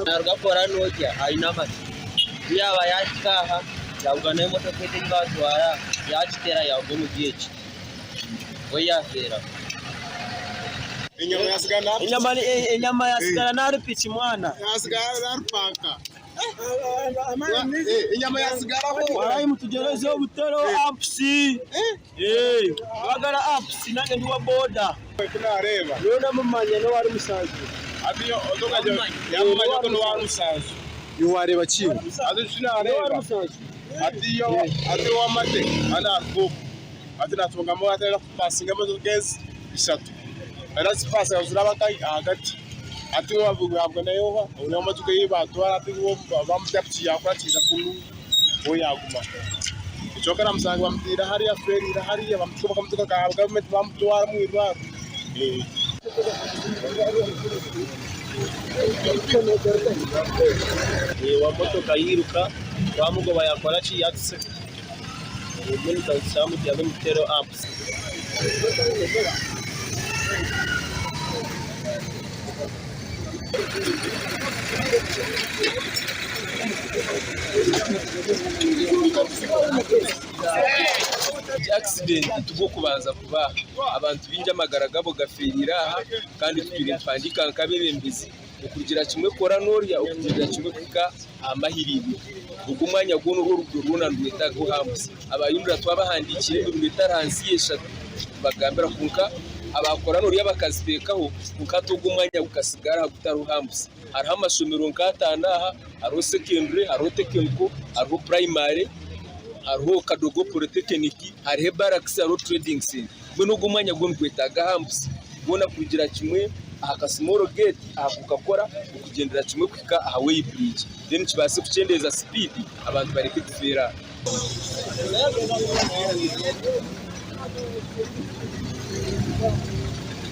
Naaruga kukora norya aine amate, ku yaaba yaahika aha yaabugana emotoka egi ei baatwara yaagiteera yaagwa omuri egi we yaafeeraho. Enyama yaasigara n'ahari piki mwana. Warayi mutugyereze obutero ampusi twagara ampusi nanye ndi wa boda. Nyowe namumanya nowe ari musanju. Wa motoka yairuka twamugoba yakora ki yatutsiga. Mbwenu twamuteera omutero apusi. Egi accident tigw'okubanza kuba aha. Abantu baingi amagara gaabo gafeereire aha kandi tutwire nituhandiika nk'abeebembezi okurugira kimwe kora n'orya okurugira kimwe kuhika aha mahirire. Ogu omwanya gwona oru oruguuto rwona nirwetaaga ohambuzi. Aba UNRA twabahandiikire emirundi etari ahansi y'eshatu kubagambira kwonka abakora n'orya bakaziteekaho kwonka hati ogu omwanya gukatsigara aha gutariho hambuzi. Hariho amashomero nk'ataano aha, hariho secondary, hariho technical, hariho primary, hariho Kadogo Polytechnic, hariho ebarakisi, hariho trading centre. Mbwenu ogu omwanya gwo nigwetaaga hambuzi gwona kurugira kimwe aha ka small gate aha kukakora okugyendera kimwe kuhika aha weigh bridge then kibaase kukyendeeza speed abantu bareke kufeera aha.